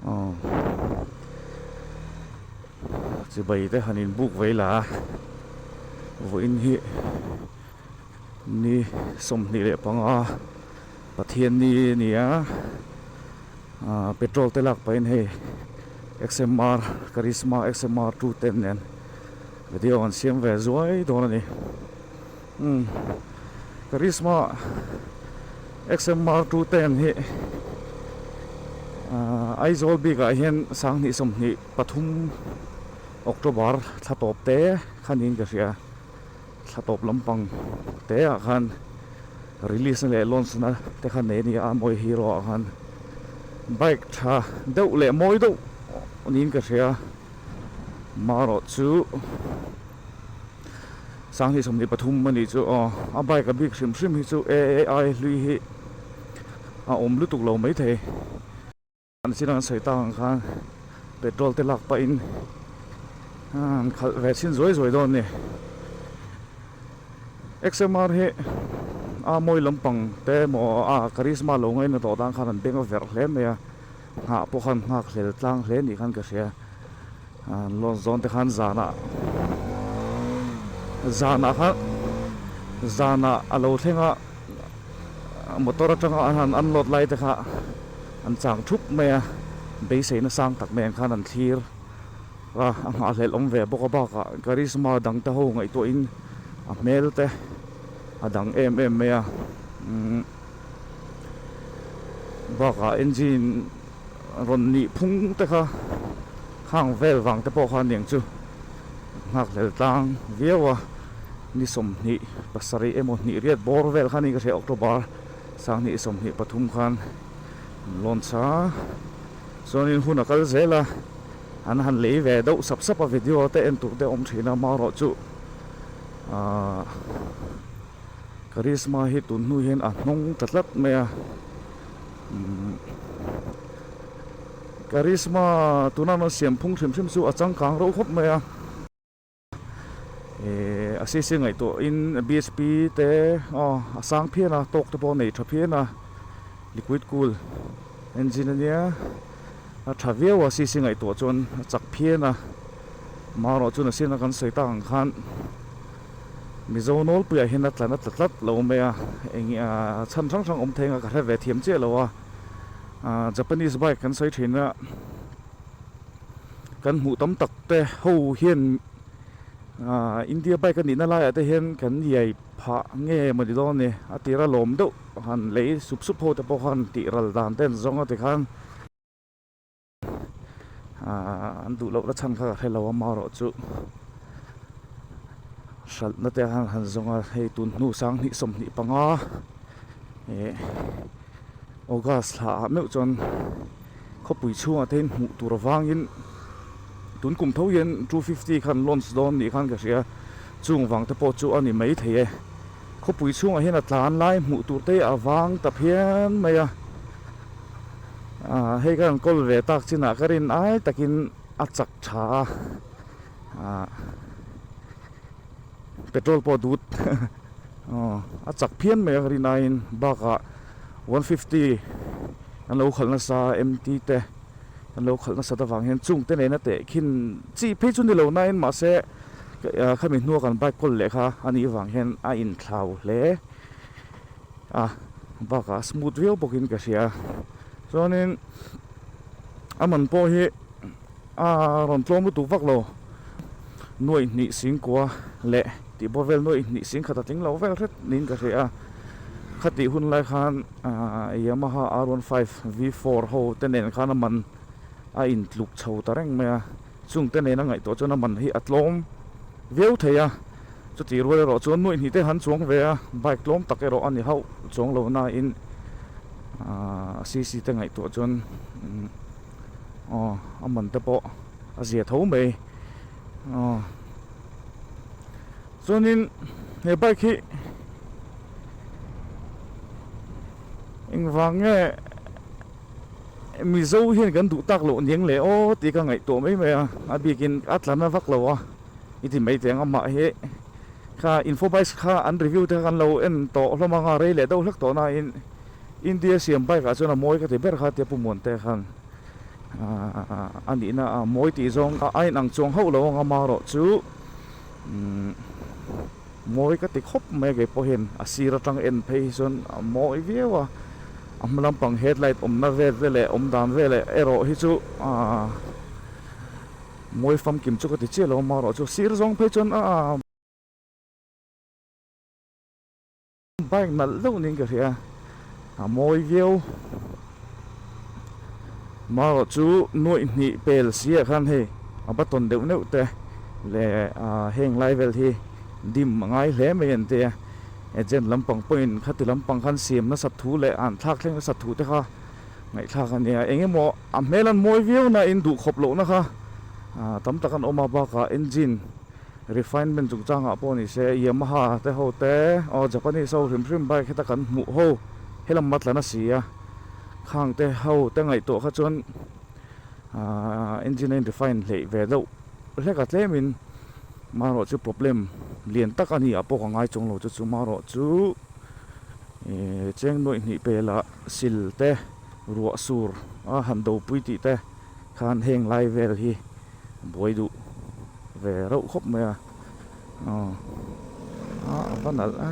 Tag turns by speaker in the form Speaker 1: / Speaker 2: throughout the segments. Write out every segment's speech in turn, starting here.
Speaker 1: Aw chibai te han in buk vei la a vawiin hi ni 25 Pathianni a ni a ah petrol te lak pahin hei XMR Karizma XMR 210 nen video an siam ve zuai dawn a ni umm Karizma XMR 210 hi ah Aizawl bikah hian 2023 October thla tawp te kha niin ka hria thla tawp lampang te ah khan release na leh launch na te kha nei a ni a mawi hero ah khan bike tha deuh leh mawi deuh niin ka hria marawh chu 2023 a nih chu aw a bike a bik hrim hrim hi chu aai hlui hi a awm lutuk lo maithei. An chin an sawi tak ang khan petrol te lak pahin an khalh ve chhin zuai zuai dawn a ni. XMR hi a mawi lampang te emaw a karizma lo ngaina tawh tan khan an beng a verh hle mai a, nghah pawh khan nghak hlel tlang hle nih khan ka hria. An lawn zawn te khan zanah zanah khan zanah a lo thleng a motor atanga an han unload lai te kha. An chang thup mai a, beiseina sang tak mai ang khan an thlir a, a nghahhlelh awm ve bawk a bakah Karizma dang te ho ngaihtuahin a hmel te a dang em em mai a, umm bakah engine rawn nih phung te kha khang vel vang te pawh kha aniang chu nghakhlel tlang viau a, ni 27 emaw hnih riat bawr vel kha ni ka hria October. 2023 khan an launch a, chuanin hun a kal zel a, an han lei ve deuh sap sap a video te en tur te a awm thin a, amaherawhchu ahh Karizma hi tun hnu hian a hnawng ta tlat mai a, umm Karizma tuna an rawn siam phung hrim hrim chu a changkang reuh khawp mai a. Ehh a sisi ngaihtuah in bhp te aw a sang phian a tawk te pawh a nei tha phian a liquid cool engine ania a tha viau a sisi ngaihtuah chuan a chak phian a marawh chuan a sirna kan sawi tak ang khan mizo nawlpuiah hian a tlan a tla tlat lo mai a eng ah chhan hrang hrang awm thei ang a ka hre ve thiam chiah lo a ah Japanese bike kan sawi thin a. Kan hmuh tam tak te ho hian aah India bike a nihna laiah te hian kan iai phah nge maw ni dawn a ni a tira lawm deuh han lei sup sup ho te pawh khan tih ral dan te an zawng a tikhan aah an duh loh na chhan kha ka hre lo a amaherawhchu hralhna te khan han zawng a hei tun hnu 2025 eh August thla ah meuh chuan. Khawpui chhungah te hian hmuh tur avangin tun kum tho hian 250 khan launch dawn nih khan ka hria chung vang te pawh chu a ni mai thei e. Khawpui chhungah hian a tlan lai hmuh tur te a vang ta phian mai a, aah hei ka rawn kawl ve tak chinah ka rin ai takin a chak tha a, aah petrol pawh dut aw a chak phian mai a ka rin aiin bakah 150. An lo khalh nasa MT te an lo khalh nasat avang hian chung te nena teh khin chi phei chu ni lo nain mahse khami hnua kan bike kawl leh kha a nih avang hian a inthlau hle a bakah a smooth viau bawkin ka hria chuanin a man pawh hi a rawn tlawm lutuk vak lo nuaih hnih singkua leh tih bawr vel nuaih hnih singkhat a tling lo vel hret niin ka hria a khatih hun lai khan. Aaa Yamaha R one five V four ho te nen khan a man a intluk chho ta reng mai a, chung te nena ngaihtuah chuan a man hi a tlawm viau thei a, chutih rual erawh chuan nuaih hnih te han chuang ve a, bike tlawm tak erawh a ni hauh chuang lo nain aaa cc te ngaihtuah chuan aw a man te pawh a zia tho mai aw chuanin he bike hi. Engvang nge Mizo hian kan duh tak loh niang le aw tih ka ngaihtuah mai mai a, a bikin a tla na vak lo a i ti mai teh ang amah hi kha Infobikes kha an review te kha kan lo en tawh hlawm ang a rei leh deuh hlek tawh nain India siam bike ah chuan a mawi ka ti ber kha tia Pu Muante khan. A nihna a mawi tih zawng a inang chuang hauh lo ang a marawh chu mawi ka ti khawp mai a kei pawh hian a sir atang en phei hi chuan a mawi viau a a hma lampang headlight awmna vel te leh awm dan vel leh erawh hi chu aaa mawi famkim chu ka ti chiah lo a marawh chu sir zawng phei chuan aaa. Bike nalh deuh niin ka hria a mawi viau marawh chu nuaih hnih pel si ah khan hei a button deuh neuh te leh heng lai vel hi dim a ngai hle mai an tia agent lampang pawhin khati lampang khan siam nasat thu leh an thlak thleng nasat thu te kha ngaihthlak a nia eng emaw a hmel an mawi viau na in duhkhawp lohna kha tam tak an awm a bakah engine. Refinement chungchangah pawh ni se Yamaha te ho te aw Japanese ho hrim hrim bike heta kan hmuh ho helam a tla na si a khang te ho te ngaihtuah kha chuan ahh engine a in refine hleih ve deuh hlek a tlemin marawh chu problem lian tak a ni ah pawh ka ngai chuang lo chu chu marawh chu ihh cheng nuaih hnih pelah sil te ruah sur a han do pui tih te khan heng lai vel hi. Buai duh ve reuh khawp mai a aw a va nalh a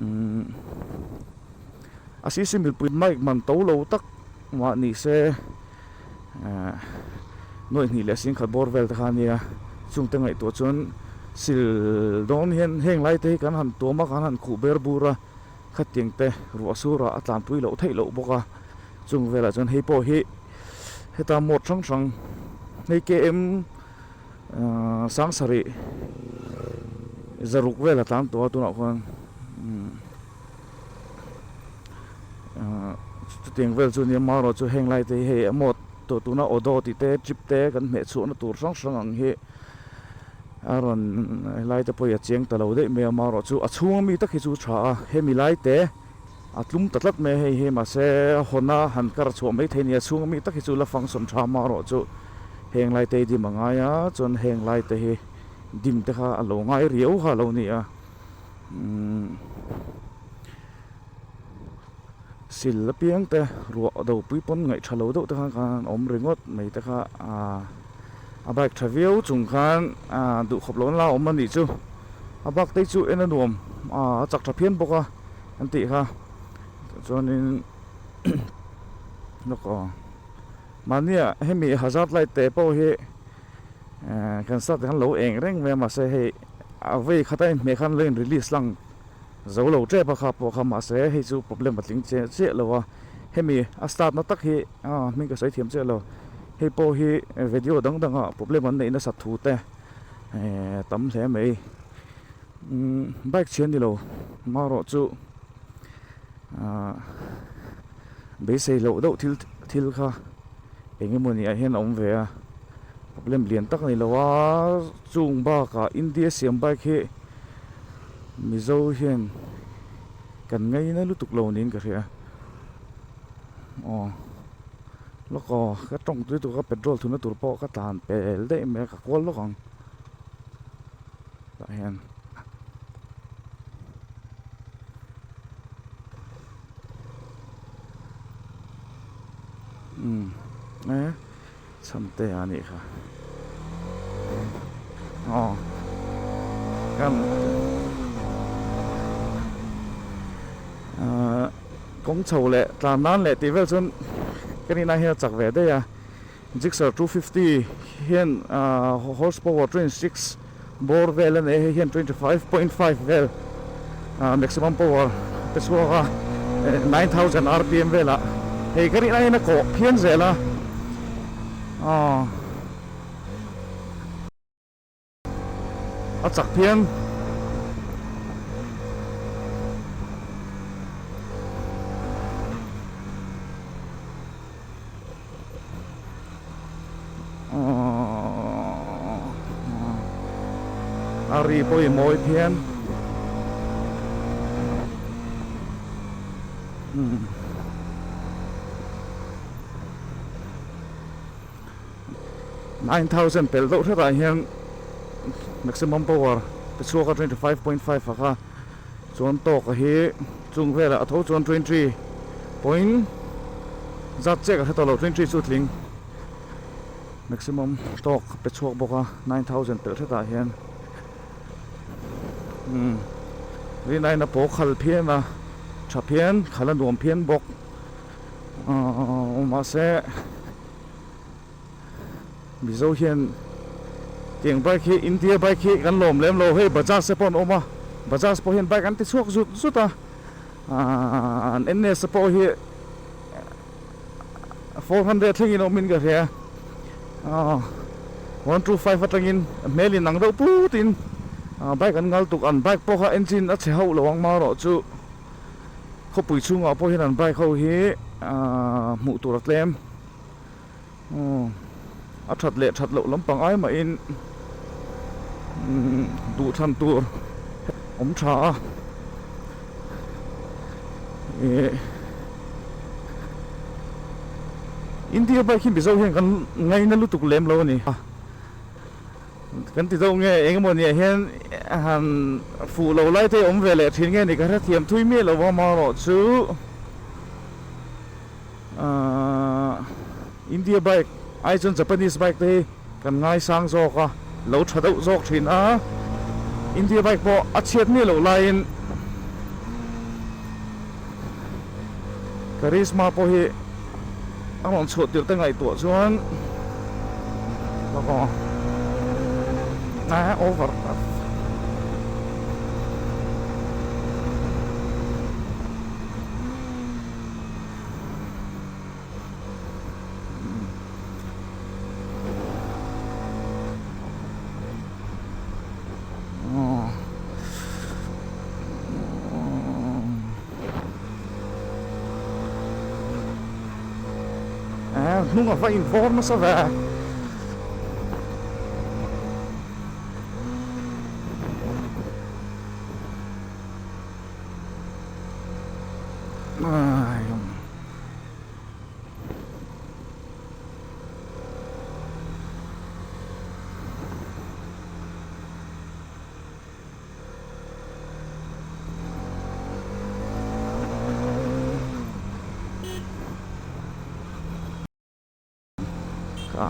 Speaker 1: umm a sisi mipui mic man to lo tak mah ni se eh nuaih hnih leh singkhat bawr vel te kha a nia chungte ngaihtuah chuan sil dawn hian heng lai te hi kan han tuam a kan han khuh ber bur a khatiang te ruah surah a tlanpui loh theih loh bawk a chung velah chuan hei pawh hi. Heta mode hrang hrang hei KM ahh sang sarih zaruk vel a tlan tawh a tunah khuan ahh chutiang vel chu nia marawh chu heng lai te hi hei a mode tawh tuna auto tih te trip te kan hmeh chhuahna tur hrang hrang ang hi a rawn helai te pawh hi a chiang ta lo daih mai a marawh chu a chhung ami tak hi chu a tha a hemi lai te. A tlum ta tlat mai a hei hi mahse hawn a han kar chhuah mai thei a ni a chhung ami tak hi chu la function tha amaherawh chu heng lai te hi dim a ngai a chuan heng lai te hi dim te kha a lo ngai riau kha a lo ni a umm sil apiang te ruah do pui pawn ngaih tha lo deuh te khan khan awm ringawt mai te kha aaa a bike tha viau chung khan aaa duhkhawp lohna la awm a nih chu a bak te chu en a nuam aaa a chak tha phian bawk a. An tih kha chuanin lawk aw mahnia hemi hazard light te pawh hi eh kan start khan lo eng reng mai a mahse hei a vei khat a inhmeh khan lo in release lang zo lo tep a kha pawh kha mahse hei chu problem a tling chiah chiah lo a hemi a start na tak hi a hming ka sawi thiam chiah lo hei pawh hi video dang dang ah problem an neih nasat thu te eh tam hle mai. Umm bike chhi a ni lo marawh chu ahh beisei loh deuh thil thil kha eng emaw ni ah hian a awm ve a problem lian tak a ni lo a chung bakah India siam bike hi Mizo hian kan ngaina lutuk lo niin ka hria aw lawk aw ka tawng tui tur ka petrol thunna tur pawh ka tlan pel daih mai a ka kual lawk ang. Tah hian umm e chhamte a nih kha aw kan ahh kawng chho leh tlan nan leh tih vel chuan ka nih na hian a chak ve daih a. Gixxer 250 hian horse power 26 bawr vel a nei a, hei hian 25.5 vel maximum power te chhuak a, 9000 rpm velah hei ka rinah hian a kawh phian zel a, aw. A chak phian. A ri pawh i mawi phian. 9000 pelh deuh hretah hian maximum power te chhuak a 25.5 a kha chuan tawk a hi chung velah a tho chuan 20.5. zat chiah ka hre tawh lo 23 chu tling maximum tawk pe chhuak bawk a 9000 pelh hretah hian umm rinaiin a paw khal phian a tha phian khal a nuam phian bawk mahse Mizo hian tiang bike hi India bike hi kan lawm lem lo hei Bajaj te pawh an awm a Bajaj pawh hian bike an ti chhuak zut zut a ahh an N_S te pawh hi 400 thlengin awmin ka hria aw 125 atangin hmel in ang deuh putin bike an ngal tuk an bike pawh kha engine a chhe hauh lo ang marawh chu khawpui chhungah pawh hian an bike ho hi ahh hmuh tur a tlem. Aw a that leh that loh lampang ai mahin duh thlan tur awm tha a ih India bike hi Mizo hian kan ngaina lutuk lem lo a ni kan ti deuh nge eng emaw niah hian han fuh lo lai te awm ve leh thin nge ni ka hrethiam thui miah lo a amaherawhchu. Ahh India bike ai chuan Japanese bike te hi kan ngaisang zawk a, lo tha deuh zawk thin a, India bike pawh a chhiat miah loh laiin Karizma pawh hi a rawn chhuah tirh te ngaihtuah chuan over. Hnung a va invawr nasa ve. Ka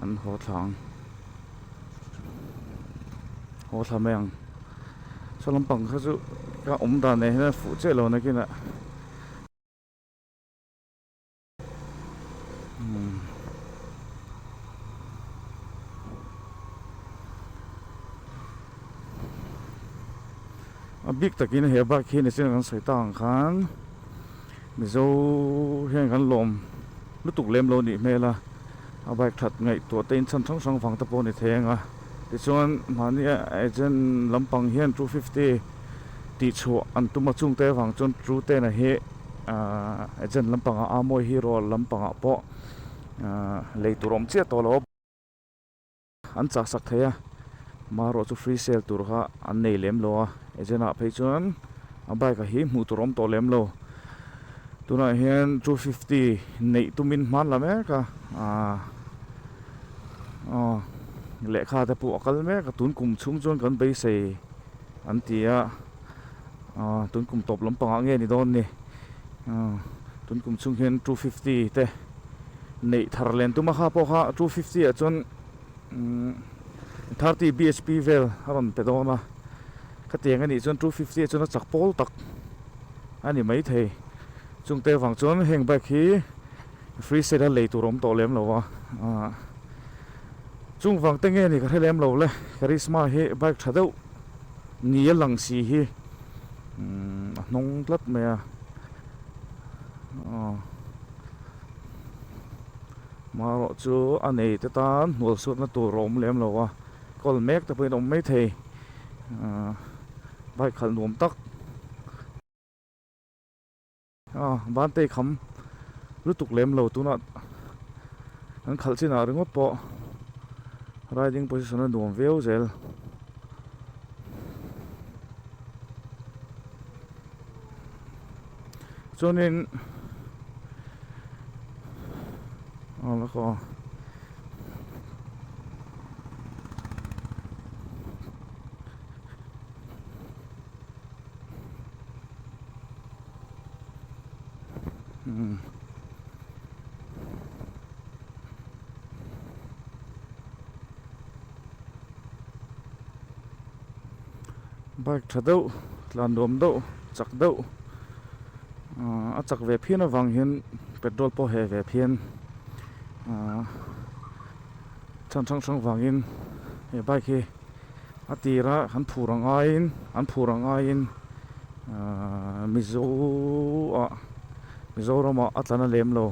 Speaker 1: An haw thla ang. Haw thla mai ang. Saw lampang kha chu ka awm dan nen hian a fuh chiah lo nakinah. A bik takin he bike hi nichin kan sawi tak ang khan Mizo hian kan lawm lutuk lem lo nih hmel a. A bike that ngaihtuah te in chhan hrang hrang vang te pawh a ni thei ang a tichuan mahni agent lampang hian 250 tih chhuah an tum a chungte avang chuan two ten a hi ahh agent lampangah a mawi hero lampangah pawh ahh lei tur awm chiah tawh lo a an chah sak thei a marawh chu free sale tur kha an nei lem lo a agent ah phei chuan a bike ah hi hmuh tur awm tawh lem lo. Tunah hian 250 neih tumin hman la mek a aaa aw lehkha te pawh a kal mek a tun kum chhung chuan kan beisei an ti a aw tun kum tawp lampangah nge ni dawn ni aw tun kum chhung hian 250 te neih thar len tuma kha pawh kha 250 ah chuan umm 30 bhp vel a rawn pe dawn a khatiang anih chuan 250 ah chuan a chak pawl tak. A ni maithei. Chungte avang chuan heng bike hi free sale a lei tur a awm tawh lem lo a. Aah chung vang te nge ni ka hre lem lo le. Karizma hi bike tha deuh ni a lang si hi umm a hnawng tlat mai a. Aw marawh chu a nei te tan hnual suatna tur a awm lem lo a. Kawl mek te pawhin a awm maithei. Aah. Bike khalh nuam tak a bantei kham lutuk lem lo tunah an khalh chinah ringawt pawh riding position a nuam viau zel. Chuanin aw la kaw. Bike tha deuh tlan nuam deuh chak deuh ahh a chak ve phian avang hian petrol pawh heh ve phian ahh chhan hrang hrang vangin he bike hi a tira an phur ang aiin an phur ang aiin ahh mizo ah mizoramah a tla na lem lo.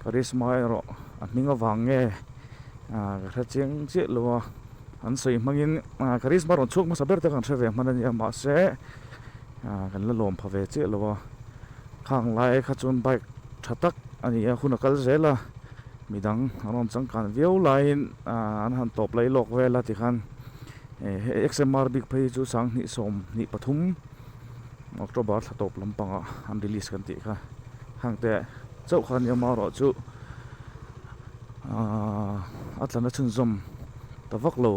Speaker 1: Karisma erawh a hming avang nge ah ka hre chiang chiah lo a an sawi hmangin ah Karisma rawn chhuak hmasa ber te kan hre ve hman a nia mahse ah kan la lawm pha ve chiah lo a khang lai kha chuan bike tha tak a ni a hun a kal zel a midang an rawn changkan viau laiin ah an han tawp lai lawk vel a tikhan eh hei X_M_R bik phei hi chu sanghnih 23 October thla tawp lampangah an release kan tih kha hang te chauh kha nia marawh chu aaa a tlana chhunzawm ta vak lo.